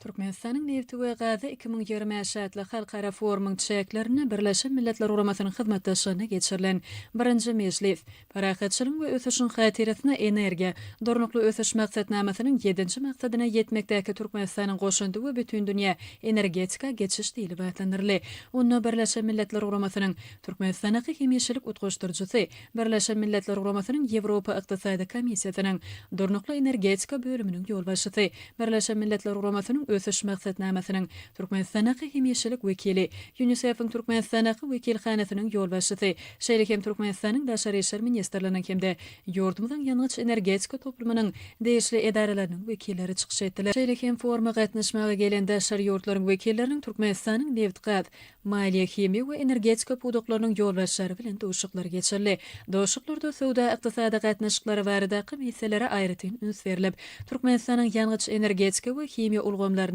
Türkmenistanyň nebti we gazy 2025 atly halkara forumyň çäklerinde Birleşen Milletler Guramasynyň hyzmatdaşlygynda geçirilen birinji mejlis Parahatçylygyň we ösüşiň hatyrasyna energiýa, Durnukly ösüş maksatnamasynyň ýedinji maksadyna ýetmekdäki Türkmenistanyň goşandy we bütindünýä energetika geçiş diýlip atlandyryldy. Onda Birleşen Milletler Guramasynyň Türkmenistandaky hemişelik utgaşdyryjysy, Birleşen Milletler Guramasynyň Ýewropa Ykdysady Komissiýasynyň Durnukly energetika bölüminiň ýolbaşçysy, Birleşen Milletler Guramasynyň Ösüş Maksatnamasynyň Türkmenistandaky hemişelik wekili, Ýunisef-iň Türkmenistandaky wekilhanasynyň ýolbaşçysy, şeýle hem Türkmenistanyň Daşary işler ministrliginiň hem-de ýurdumyzyň ýangyç-energetika toplumynyň degişli edaralarynyň wekilleri çykyş etdiler. Şeýle hem foruma gatnaşmaga gelen daşary ýurtlaryň wekilleriniň Türkmenistanyň nebitgaz, maliýe, himiýa we energetika pudaklarynyň ýolbaşçylary bilen duşuşyklar geçirildi. Duşuşyklarda söwda-ykdysady gatnaşyklary baradaky meselelere aýratyn üns berlip, Türkmenistanyň ýangyç-energetika we himiýa ulgamlarynda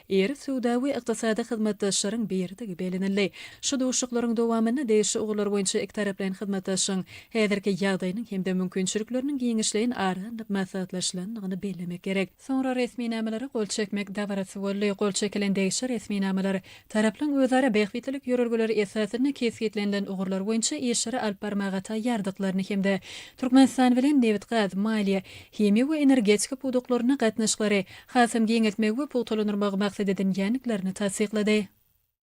iri söwda we ykdysady hyzmatdaşlaryň biridigi bellenildi. Şu duşuşyklaryň dowamynda degişli ugurlar boýunça ikitaraplaýyn hyzmatdaşlygyň häzirki ýagdaýynyň hem-de mümkinçilikleriniň giňişleýin ara alnyp maslahatlaşylandygyny bellemek gerek. Soňra resminamalara gol çekmek dabarasy boldy. Gol çekilen degişli resminamalar taraplaryň özara bähbitlilik ýörelgeleri esasynda kesgitlenilen ugurlar boýunça işleri alyp barmaga taýýardyklaryny hem-de Türkmenistan bilen nebitgaz, maliýe, himiýa we energetika pudaklarynda gatnaşyklary hasam giňeltmegi we pugtalandyrmagy maksat edinýändiklerini tassyklady.